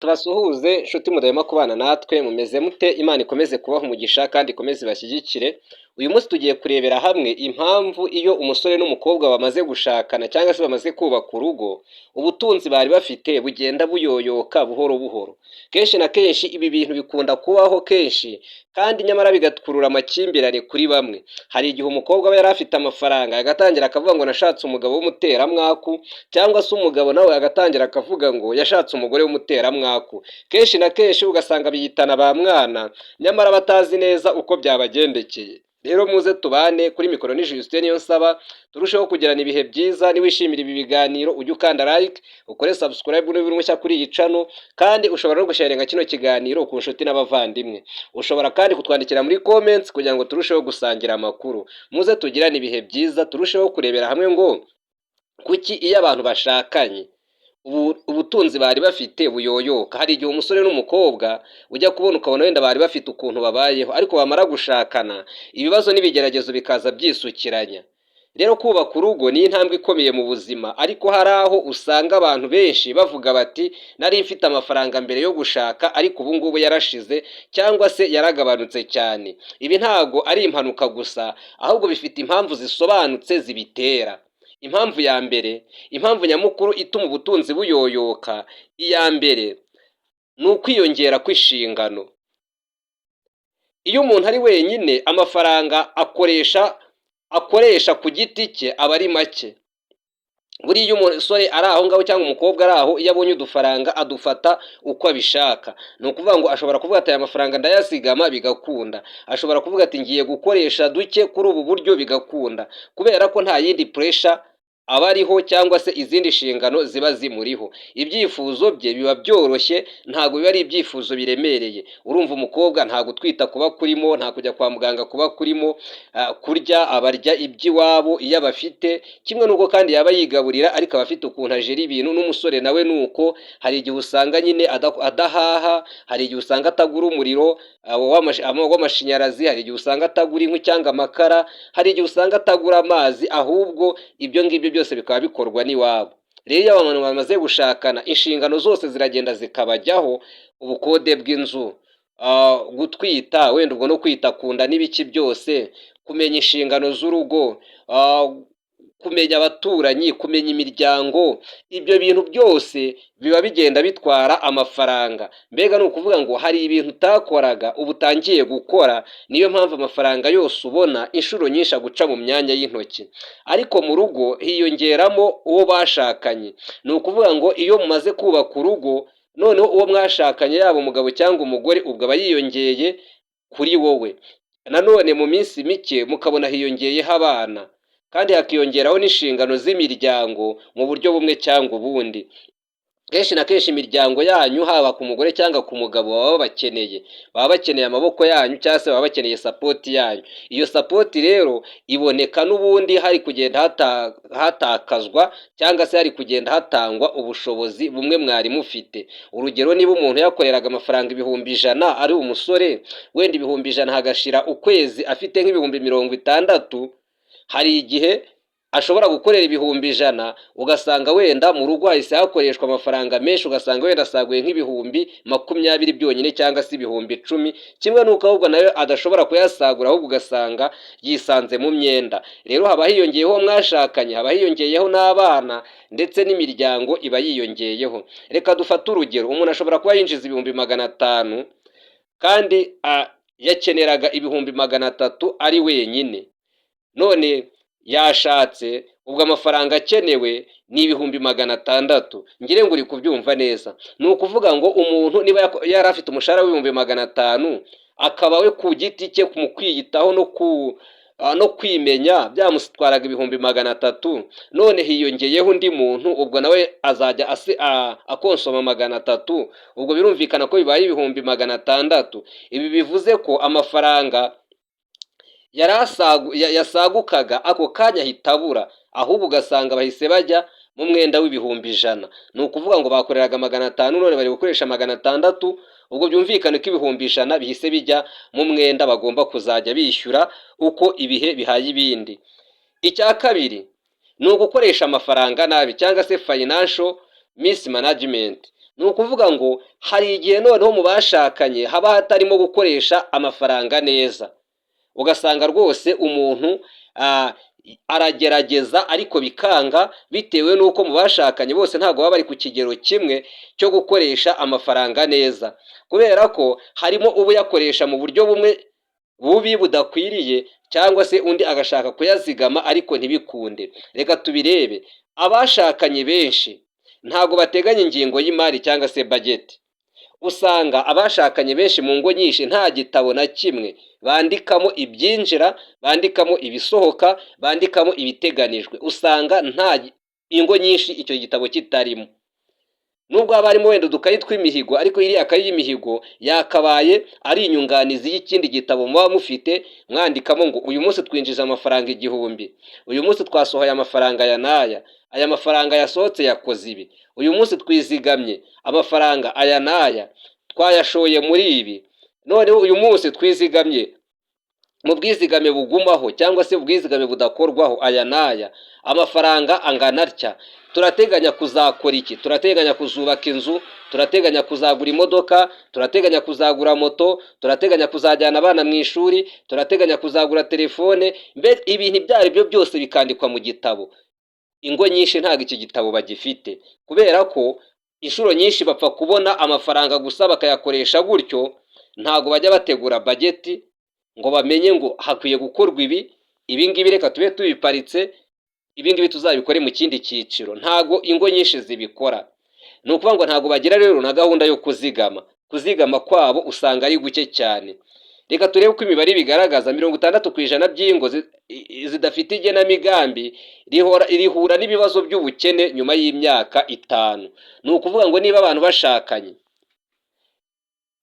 Tubasuhuze nshuti mudahwema kubana natwe. Mumeze mute? Imana ikomeze kubaha umugisha kandi ikomeze ibashyigikire. Uyu munsi tugiye kurebera hamwe impamvu iyo umusore n'umukobwa bamaze gushakana cyangwa se bamaze kubaka urugo, ubutunzi bari bafite bugenda buyoyoka buhoro buhoro. Kenshi na kenshi ibi bintu bikunda kubaho kenshi, kandi nyamara bigakurura amakimbirane kuri bamwe. Hari igihe umukobwa aba yari afite amafaranga, agatangira akavuga ngo "Nashatse umugabo w'umuteramwaku", cyangwa se umugabo nawe agatangira akavuga ngo yashatse umugore w'umuteramwaku. Kenshi na kenshi ugasanga biyitana ba mwana, nyamara batazi neza uko byabagendekeye. Rero muze tubane kuri mikoro ni Justin Niyonsaba, turusheho kugirana ibihe byiza. Niwishimira ibi biganiro, ujye ukanda like, ukore subscribe niba uri mushya kuri iyi channel, kandi ushobora no gusharinga kino kiganiro ku nshuti n'abavandimwe. Ushobora kandi kutwandikira muri comments kugira ngo turusheho gusangira amakuru. Muze tugirane ibihe byiza, turusheho kurebera hamwe ngo kuki iyo abantu bashakanye ubutunzi bari bafite buyoyoka. Hari igihe umusore n'umukobwa ujya kubona ukabona wenda bari bafite ukuntu babayeho, ariko bamara gushakana ibibazo n'ibigeragezo bikaza byisukiranya. Rero kubaka urugo ni intambwe ikomeye mu buzima, ariko hari aho usanga abantu benshi bavuga bati "Nari mfite amafaranga mbere yo gushaka, ariko ubu ngubu yarashize cyangwa se yaragabanutse cyane." Ibi ntabwo ari impanuka gusa, ahubwo bifite impamvu zisobanutse zibitera. Impamvu ya mbere, impamvu nyamukuru ituma ubutunzi buyoyoka, iya mbere ni ukwiyongera kw'inshingano. Iyo umuntu ari wenyine, amafaranga akoresha ku giti cye aba ari make. Buriya iyo umusore ari aho ngaho cyangwa umukobwa ari aho, iyo abonye udufaranga adufata uko abishaka. Ni ukuvuga ngo ashobora kuvuga ati "Aya mafaranga ndayazigama", bigakunda. Ashobora kuvuga ati "Ngiye gukoresha duke kuri ubu buryo", bigakunda, kubera ko nta yindi pressure aba ariho cyangwa se izindi nshingano ziba zimuriho. Ibyifuzo bye biba byoroshye, ntabwo biba ari ibyifuzo biremereye. Urumva, umukobwa nta gutwita kuba kurimo, nta kujya kwa muganga kuba kurimo, kurya abarya iby'iwabo iyo abafite, kimwe n'uko kandi yaba yigaburira, ariko aba afite ukuntu ajera ibintu. N'umusore nawe ni uko. Hari igihe usanga nyine adahaha, hari igihe usanga atagura umuriro w'amashanyarazi, hari igihe usanga atagura inkwi cyangwa amakara, hari igihe usanga atagura amazi, ahubwo ibyo ngibyo byose bikaba bikorwa n'iwabo. Rero iyo abantu bamaze gushakana, inshingano zose ziragenda zikabajyaho: ubukode bw'inzu, gutwita wenda ubwo no kwita ku nda n'ibiki byose, kumenya inshingano z'urugo, kumenya abaturanyi, kumenya imiryango. Ibyo bintu byose biba bigenda bitwara amafaranga. Mbega ni ukuvuga ngo hari ibintu utakoraga ubu utangiye gukora. Niyo mpamvu amafaranga yose ubona inshuro nyinshi aguca mu myanya y'intoki. Ariko mu rugo hiyongeramo uwo bashakanye. Ni ukuvuga ngo iyo mumaze kubaka urugo, noneho uwo mwashakanye, yaba umugabo cyangwa umugore, ubwo aba yiyongeye kuri wowe. Nanone mu minsi mike mukabona hiyongeyeho abana, kandi hakiyongeraho n'inshingano z'imiryango mu buryo bumwe cyangwa ubundi. Kenshi na kenshi imiryango yanyu, haba ku mugore cyangwa ku mugabo, baba babakeneye, baba bakeneye amaboko yanyu cyangwa se baba bakeneye support yanyu. Iyo support rero iboneka n'ubundi hari kugenda hatakazwa cyangwa se hari kugenda hatangwa ubushobozi bumwe mwari mufite. Urugero, niba umuntu yakoreraga amafaranga 100,000 ari umusore, wenda 100,000, hagashira ukwezi afite nk'ibihumbi 60, hari igihe ashobora gukorera 100,000, ugasanga wenda mu rugo hahise hakoreshwa amafaranga menshi, ugasanga wenda asaguye nk'ibihumbi 20 byonyine cyangwa se 10,000. Kimwe n'uko ahubwo nayo adashobora kuyasagura, ahubwo ugasanga yisanze mu myenda. Rero haba hiyongeyeho uwo mwashakanye, haba hiyongeyeho n'abana, ndetse n'imiryango iba yiyongeyeho. Reka dufate urugero: umuntu ashobora kuba yinjiza 500,000 kandi yakeneraga 300,000 ari wenyine. None yashatse, ubwo amafaranga akenewe ni 600,000. Ngire ngo uri kubyumva neza. Ni ukuvuga ngo umuntu niba yari afite umushahara w'500,000, akaba we ku giti cye mu kwiyitaho no kwimenya byamutwaraga 300,000, none hiyongeyeho undi muntu, ubwo nawe azajya akonsoma 300, ubwo birumvikana ko bibaye 600,000. Ibi bivuze ko amafaranga yari yasagukaga ako kanya ahita abura, ahubwo ugasanga bahise bajya mu mwenda w'100,000. Ni ukuvuga ngo bakoreraga 500, none bari gukoresha 600. Ubwo byumvikane ko 100,000 bihise bijya mu mwenda bagomba kuzajya bishyura uko ibihe bihaye ibindi. Icya kabiri ni ugukoresha amafaranga nabi cyangwa se financial mismanagement. Ni ukuvuga ngo hari igihe noneho mu bashakanye haba hatarimo gukoresha amafaranga neza, ugasanga rwose umuntu aragerageza ariko bikanga, bitewe n'uko mu bashakanye bose ntabwo baba bari ku kigero kimwe cyo gukoresha amafaranga neza, kubera ko harimo uyakoresha mu buryo bumwe bubi budakwiriye, cyangwa se undi agashaka kuyazigama ariko ntibikunde. Reka tubirebe. Abashakanye benshi ntabwo bateganya ingingo y'imari cyangwa se budget. Usanga abashakanye benshi mu ngo nyinshi nta gitabo na kimwe bandikamo ibyinjira, bandikamo ibisohoka, bandikamo ibiteganijwe. Usanga nta ingo nyinshi icyo gitabo kitarimo, nubwo haba harimo wenda udukayi tw'imihigo, ariko iriya kayi y'imihigo yakabaye ari inyunganizi y'ikindi gitabo muba mufite, mwandikamo ngo uyu munsi twinjiza amafaranga 1000, uyu munsi twasohoye amafaranga aya n'aya, aya mafaranga yasohotse yakoze ibi, uyu munsi twizigamye amafaranga aya n'aya, twayashoye muri ibi, noneho uyu munsi twizigamye mu bwizigame bugumaho cyangwa se ubwizigame budakorwaho aya n'aya, amafaranga angana atya, turateganya kuzakora iki, turateganya kuzubaka inzu, turateganya kuzagura imodoka, turateganya kuzagura moto, turateganya kuzajyana abana mu ishuri, turateganya kuzagura telefone. Mbese ibintu ibyo ari byo byose bikandikwa mu gitabo. Ingo nyinshi ntabwo iki gitabo bagifite, kubera ko inshuro nyinshi bapfa kubona amafaranga gusa bakayakoresha gutyo. Ntabwo bajya bategura budget ngo bamenye ngo hakwiye gukorwa ibi, ibi ngibi reka tube tubiparitse, ibi ngibi tuzabikore mu kindi cyiciro. Ntabwo ingo nyinshi zibikora. Ni ukuvuga ngo ntabwo bagira rero na gahunda yo kuzigama. Kuzigama kwabo usanga ari guke cyane. Reka turebe uko imibare ibigaragaza. 60% by'ingo zidafite igenamigambi rihura n'ibibazo by'ubukene nyuma y'imyaka 5. Ni ukuvuga ngo niba abantu bashakanye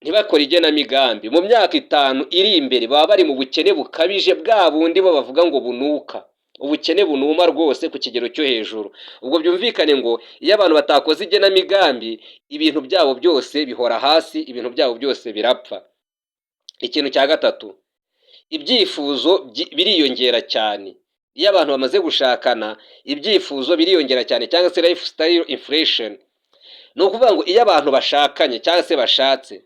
ntibakore igenamigambi, mu myaka 5 iri imbere baba bari mu bukene bukabije, bwa bundi bo bavuga ngo bunuka, ubukene bunuma rwose ku kigero cyo hejuru. Ubwo byumvikane ngo iyo abantu batakoze igenamigambi, ibintu byabo byose bihora hasi, ibintu byabo byose birapfa. Ikintu cya gatatu, ibyifuzo biriyongera cyane. Iyo abantu bamaze gushakana, ibyifuzo biriyongera cyane, cyangwa se lifestyle inflation. Ni ukuvuga ngo iyo abantu bashakanye cyangwa se bashatse,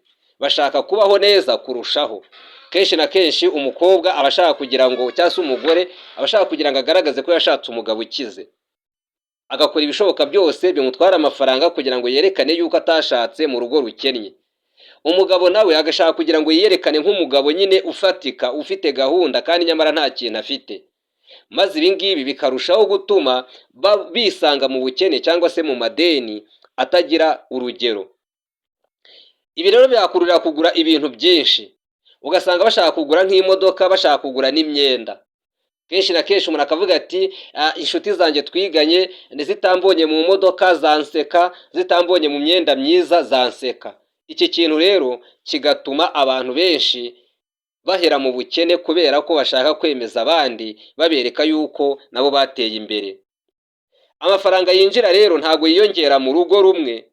bashaka kubaho neza kurushaho. Kenshi na kenshi umukobwa aba ashaka kugira ngo, cyangwa se umugore aba ashaka kugira ngo agaragaze ko yashatse umugabo ukize, agakora ibishoboka byose bimutwara amafaranga kugira ngo yerekane yuko atashatse mu rugo rukennye. Umugabo nawe agashaka kugira ngo yiyerekane nk'umugabo nyine ufatika, ufite gahunda, kandi nyamara nta kintu afite. Maze ibi ngibi bikarushaho gutuma bisanga mu bukene cyangwa se mu madeni atagira urugero. Ibi rero byakururira kugura ibintu byinshi, ugasanga bashaka kugura nk'imodoka, bashaka kugura n'imyenda. Kenshi na kenshi umuntu akavuga ati: "Inshuti zanjye twiganye zitambonye mu modoka zanseka, zitambonye mu myenda myiza zanseka." Iki kintu rero kigatuma abantu benshi bahera mu bukene, kubera ko bashaka kwemeza abandi, babereka yuko nabo bateye imbere. Amafaranga yinjira rero ntabwo yiyongera mu rugo rumwe.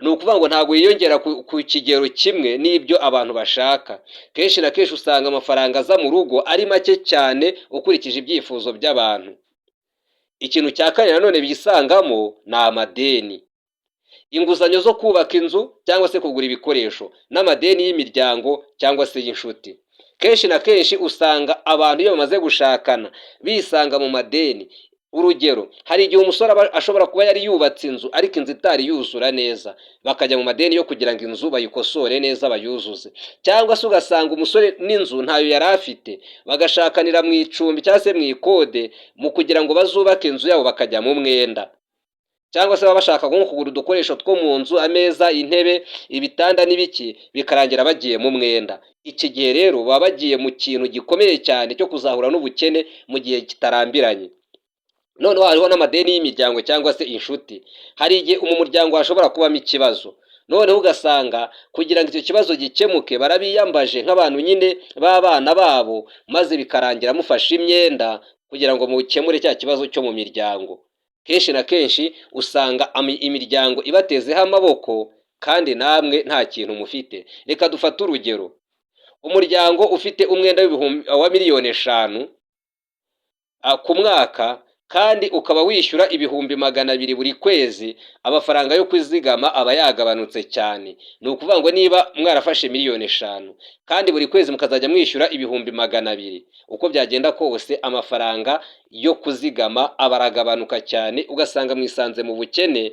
Ni ukuvuga ngo ntabwo yiyongera ku kigero kimwe n'ibyo abantu bashaka. Kenshi na kenshi usanga amafaranga aza mu rugo ari make cyane ukurikije ibyifuzo by'abantu. Ikintu cya kane nanone bisangamo ni amadeni, inguzanyo zo kubaka inzu cyangwa se kugura ibikoresho, n'amadeni y'imiryango cyangwa se y'inshuti. Kenshi na kenshi usanga abantu iyo bamaze gushakana bisanga mu madeni. Urugero, hari igihe umusore aba ashobora kuba yari yubatse inzu ariko inzu itari yuzura neza, bakajya mu madeni yo kugira ngo inzu bayikosore neza, bayuzuze. Cyangwa se ugasanga umusore n'inzu ntayo yari afite, bagashakanira mu icumbi cyangwa se mu ikode, mu kugira ngo bazubake inzu yabo bakajya mu mwenda. Cyangwa se baba bashaka nko kugura udukoresho two mu nzu, ameza, intebe, ibitanda n'ibiki, bikarangira bagiye mu mwenda. Iki gihe rero baba bagiye mu kintu gikomeye cyane cyo kuzahura n'ubukene mu gihe kitarambiranye. Noneho hariho n'amadeni y'imiryango cyangwa se inshuti. Hari igihe mu muryango hashobora kubamo ikibazo, noneho ugasanga kugira ngo icyo kibazo gikemuke barabiyambaje nk'abantu nyine b'abana babo, maze bikarangira mufashe imyenda kugira ngo mukemure cya kibazo cyo mu miryango. Kenshi na kenshi usanga imiryango ibatezeho amaboko kandi namwe nta kintu mufite. Reka dufate urugero: umuryango ufite umwenda wa 5 miliyoni ku mwaka. kandi ukaba wishyura 200,000 buri kwezi, amafaranga yo kuzigama aba yagabanutse cyane. Ni ukuvuga ngo niba mwarafashe 5 miliyoni kandi buri kwezi mukazajya mwishyura 200,000, uko byagenda kose amafaranga yo kuzigama aba aragabanuka cyane, ugasanga mwisanze mu bukene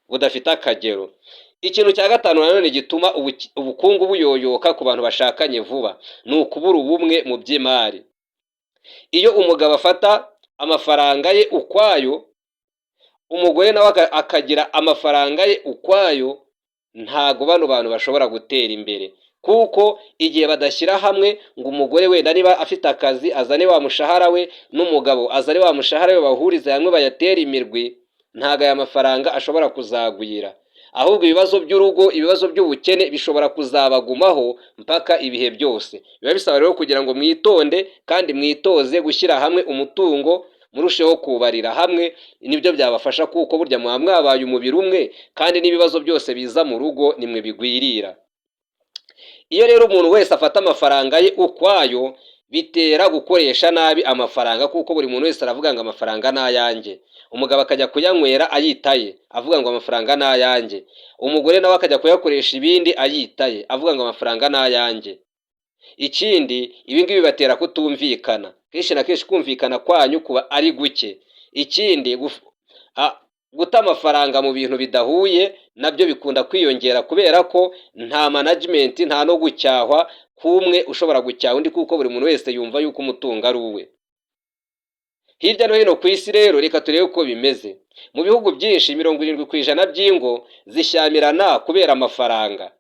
budafite akagero. Ikintu cya gatanu nanone gituma ubukungu buyoyoka ku bantu bashakanye vuba ni ukubura ubumwe mu by'imari. Iyo umugabo afata amafaranga ye ukwayo, umugore nawe akagira amafaranga ye ukwayo, ntago bano bantu bashobora gutera imbere, kuko igihe badashyira hamwe ngo umugore wenda niba afite akazi azane wa mushahara we, n'umugabo azane wa mushahara we, bahurize hamwe bayatere imirwi, ntago aya mafaranga ashobora kuzagwira. Ahubwo ibibazo by'urugo, ibibazo by'ubukene bishobora kuzabagumaho mpaka ibihe byose. Biba bisaba rero kugira ngo mwitonde kandi mwitoze gushyira hamwe umutungo, murusheho kubarira hamwe, nibyo byabafasha, kuko burya muba mwabaye umubiri umwe, kandi n'ibibazo byose biza mu rugo nimwe bigwirira. Iyo rero umuntu wese afata amafaranga ye ukwayo, bitera gukoresha nabi amafaranga, kuko buri muntu wese aravuga ngo amafaranga ni ayanjye. Umugabo akajya kuyanywera ayitaye, avuga ngo amafaranga ni ayanjye. Umugore nawe akajya kuyakoresha ibindi ayitaye, avuga ngo amafaranga ni ayanjye. Ikindi, ibi ngibi bibatera kutumvikana. Kenshi na kenshi kumvikana kwanyu kuba ari guke. Ikindi, guta amafaranga mu bintu bidahuye nabyo bikunda kwiyongera, kubera ko nta management, nta no gucyahwa k'umwe ushobora gucyaha undi, kuko buri muntu wese yumva yuko umutungo ari uwe. Hirya no hino ku isi rero, reka turebe uko bimeze. Mu bihugu byinshi, 70% by'ingo zishyamirana kubera amafaranga.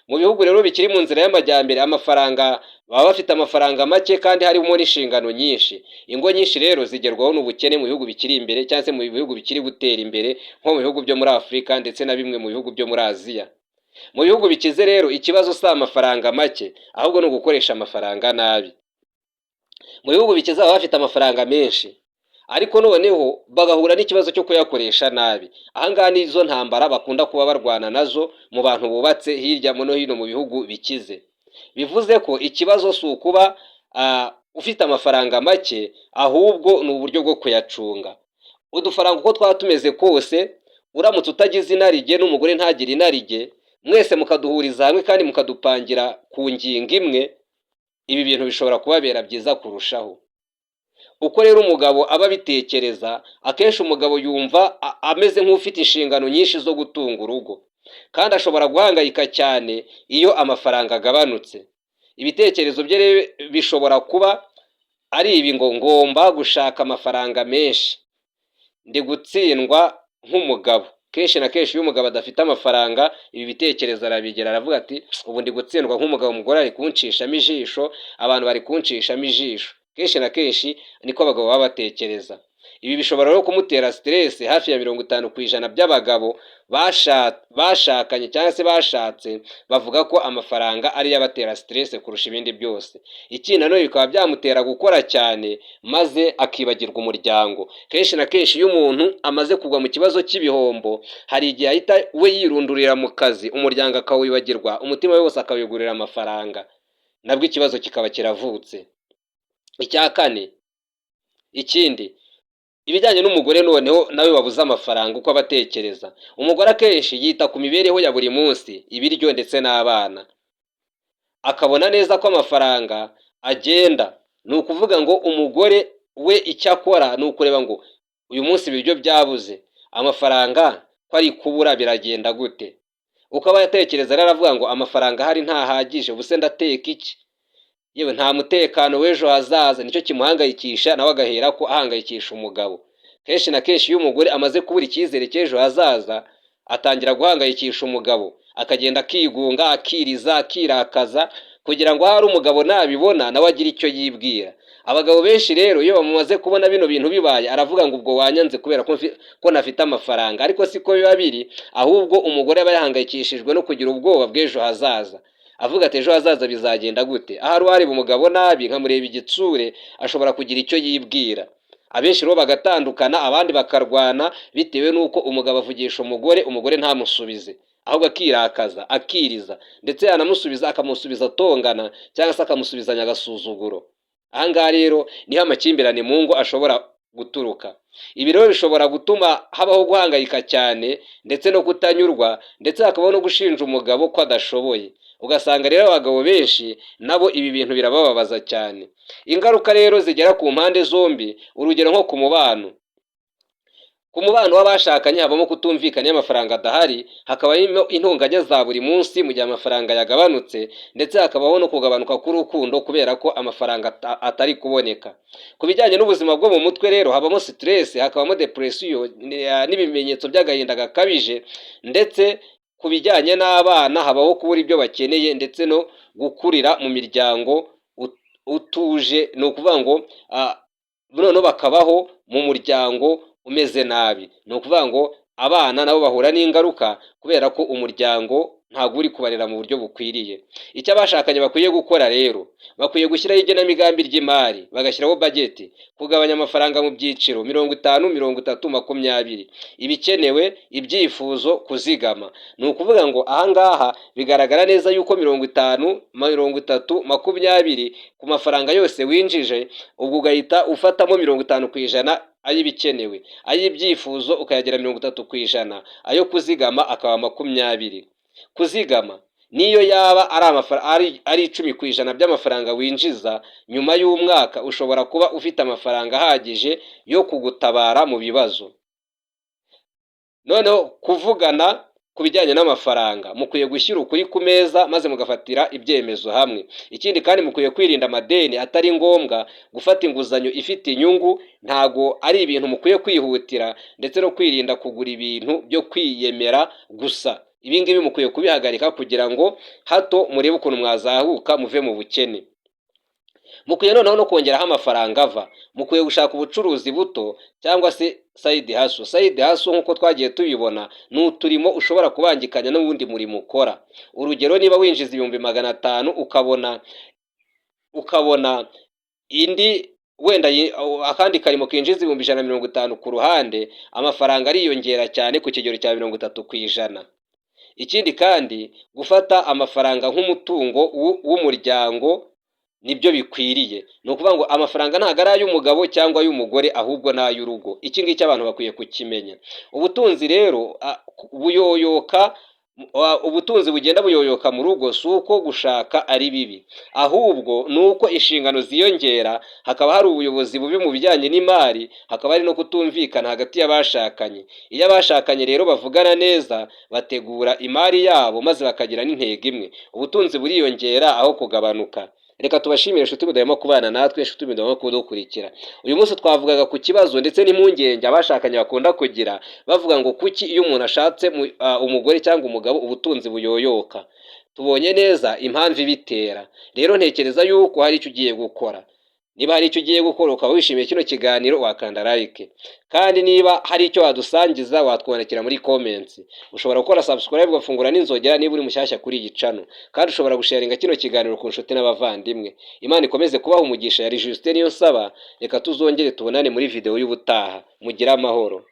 Mu bihugu rero bikiri mu nzira y'amajyambere, amafaranga baba bafite amafaranga make kandi harimo n'inshingano nyinshi. Ingo nyinshi rero zigerwaho n'ubukene mu bihugu bikiri imbere, cyangwa se mu bihugu bikiri gutera imbere, nko mu bihugu byo muri Afurika ndetse na bimwe mu bihugu byo muri Aziya. Mu bihugu bikize rero, ikibazo si amafaranga make, ahubwo ni ugukoresha amafaranga nabi. Mu bihugu bikize baba bafite amafaranga menshi, ariko noneho bagahura n'ikibazo cyo kuyakoresha nabi. Ahangaha nizo ntambara bakunda kuba barwana nazo mu bantu bubatse hirya no hino mu bihugu bikize. Bivuze ko ikibazo si ukuba ufite amafaranga make, ahubwo ni uburyo bwo kuyacunga. Udufaranga uko twaba tumeze kose, uramutse utagize inarijye n'umugore ntagire inarijye, mwese mukaduhuriza hamwe kandi mukadupangira ku ngingo imwe, ibi bintu bishobora kubabera byiza kurushaho. Uko rero umugabo aba abitekereza, akenshi umugabo yumva ameze nk'ufite inshingano nyinshi zo gutunga urugo, kandi ashobora guhangayika cyane iyo amafaranga agabanutse. Ibitekerezo bye rero bishobora kuba ari ibi ngo: "Ngomba gushaka amafaranga menshi, ndi gutsindwa nk'umugabo." Kenshi na kenshi iyo umugabo adafite amafaranga, ibi bitekerezo arabigera, aravuga ati: "Ubu ndi gutsindwa nk'umugabo, umugore ari kunshishamo ijisho, abantu bari kunshishamo ijisho." Kenshi na kenshi niko abagabo baba batekereza. Ibi bishobora rero kumutera stress. Hafi ya 50% by'abagabo bashakanye cyangwa se bashatse bavuga ko amafaranga ariyo abatera stress kurusha ibindi byose. Ikindi nanone, bikaba byamutera gukora cyane maze akibagirwa umuryango. Kenshi na kenshi iyo umuntu amaze kugwa mu kibazo cy'ibihombo, hari igihe ahita we yirundurira mu kazi, umuryango akawibagirwa, umutima we wose akawigurira amafaranga, nabwo ikibazo kikaba kiravutse. Icya kane, ikindi, ibijyanye n'umugore noneho nawe wabuze amafaranga, uko aba atekereza. Umugore akenshi yita ku mibereho ya buri munsi, ibiryo ndetse n'abana, akabona neza ko amafaranga agenda. Ni ukuvuga ngo umugore we icyo akora ni ukureba ngo uyu munsi ibiryo byabuze, amafaranga ko ari kubura, biragenda gute? Uko aba yatekereza rero, aravuga ngo amafaranga ahari ntahagije, ubuse ndateka iki? Yewe, nta mutekano w'ejo hazaza. Nicyo kimuhangayikisha, nawe agahera ko ahangayikisha umugabo. Kenshi na kenshi iyo umugore amaze kubura icyizere cy'ejo hazaza, atangira guhangayikisha umugabo, akagenda akigunga, akiriza, akirakaza, kugira ngo ahari umugabo nabibona nawe agire icyo yibwira. Abagabo benshi rero, iyo bamaze kubona bino bintu bibaye, aravuga ngo ubwo wanyanze kubera ko ntafite amafaranga. Ariko siko biba biri, ahubwo umugore aba yahangayikishijwe no kugira ubwoba bw'ejo hazaza, avuga ati: "Ejo hazaza bizagenda gute?" Ahari uwareba umugabo nabi, nkamureba igitsure, ashobora kugira icyo yibwira. Abenshi rero bagatandukana, abandi bakarwana bitewe n'uko umugabo avugisha umugore, umugore ntamusubize, ahubwo akirakaza, akiriza, ndetse yanamusubiza akamusubiza atongana cyangwa se akamusubizanya agasuzuguro. Aha ngaha rero niho amakimbirane mu ngo ashobora guturuka. Ibi rero bishobora gutuma habaho guhangayika cyane ndetse no kutanyurwa, ndetse hakabaho no gushinja umugabo ko adashoboye. Ugasanga rero abagabo benshi nabo ibi bintu birabababaza cyane. Ingaruka rero zigera ku mpande zombi, urugero nko ku mubano w'abashakanye, habamo kutumvikana iyo amafaranga adahari, hakabamo intonganya za buri munsi mu gihe amafaranga yagabanutse, ndetse hakabaho no kugabanuka k'urukundo kubera ko amafaranga atari kuboneka. Ku bijyanye n'ubuzima bwo mu mutwe rero, habamo stress, hakabamo depression n'ibimenyetso by'agahinda gakabije. Ndetse ku bijyanye n'abana, habaho kubura ibyo bakeneye ndetse no gukurira mu miryango utuje. Ni ukuvuga ngo noneho bakabaho mu muryango umeze nabi. Ni ukuvuga ngo abana nabo bahura n'ingaruka kubera ko umuryango ntabwo uri kubarera mu buryo bukwiriye. Icyo abashakanye bakwiye gukora rero, bakwiye gushyiraho igenamigambi ry'imari, bagashyiraho budget, kugabanya amafaranga mu byiciro 50, 30, 20, ibikenewe, ibyifuzo, kuzigama. Ni ukuvuga ngo ahangaha bigaragara neza yuko 50, 30, 20 ku mafaranga yose winjije, ubwo ugahita ufatamo 50% ay'ibikenewe, ay'ibyifuzo ukayagira 30%, ayo kuzigama akaba 20. Kuzigama niyo yaba ari 10% by'amafaranga winjiza, nyuma y'umwaka ushobora kuba ufite amafaranga ahagije yo kugutabara mu bibazo. Noneho kuvugana ku bijyanye n'amafaranga, mukwiye gushyira ukuri ku meza maze mugafatira ibyemezo hamwe. Ikindi kandi, mukwiye kwirinda amadeni atari ngombwa. Gufata inguzanyo ifite inyungu ntago ari ibintu mukwiye kwihutira, ndetse no kwirinda kugura ibintu byo kwiyemera gusa. Ibi ngibi mukwiye kubihagarika kugira ngo hato murebe ukuntu mwazahuka muve mu bukene. Mukwiye noneho no kongeraho amafaranga ava. Mukwiye gushaka ubucuruzi buto cyangwa se side hustle. Side hustle, nk'uko twagiye tubibona, ni uturimo ushobora kubangikanya n'ubundi murimo ukora. Urugero, niba winjiza 500,000, ukabona indi wenda akandi karimo kinjiza 150,000 ku ruhande, amafaranga ariyongera cyane ku kigero cya 30%. Ikindi kandi, gufata amafaranga nk'umutungo w'umuryango nibyo bikwiriye. Ni ukuvuga ngo amafaranga ntabwo ari ay'umugabo cyangwa ay'umugore, ahubwo ni ay'urugo. Iki ngiki abantu bakwiye kukimenya. Ubutunzi rero buyoyoka, ubutunzi bugenda buyoyoka mu rugo si uko gushaka ari bibi, ahubwo ni uko inshingano ziyongera, hakaba hari ubuyobozi bubi mu bijyanye n'imari, hakaba hari no kutumvikana hagati y'abashakanye. Iyo abashakanye rero bavugana neza, bategura imari yabo maze bakagira n'intego imwe, ubutunzi buriyongera aho kugabanuka. Reka tubashimire, inshuti mudahwema kubana natwe, inshuti mudahwema kudukurikira. Uyu munsi twavugaga ku kibazo ndetse n'impungenge abashakanye bakunda kugira, bavuga ngo kuki iyo umuntu ashatse umugore cyangwa umugabo ubutunzi buyoyoka. Tubonye neza impamvu ibitera. Rero ntekereza yuko hari icyo ugiye gukora. Niba hari icyo ugiye gukora, ukaba wishimiye kino kiganiro, wakanda like. Kandi niba hari icyo wadusangiza, watwandikira muri comments. Ushobora gukora subscribe, ugafungura n'inzogera niba uri mushyashya kuri iyi channel. Kandi ushobora gusharinga kino kiganiro ku nshuti n'abavandimwe. Imana ikomeze kubaha umugisha. Yari Justin Niyonsaba. Reka tuzongere tubonane muri video y'ubutaha. Mugire amahoro.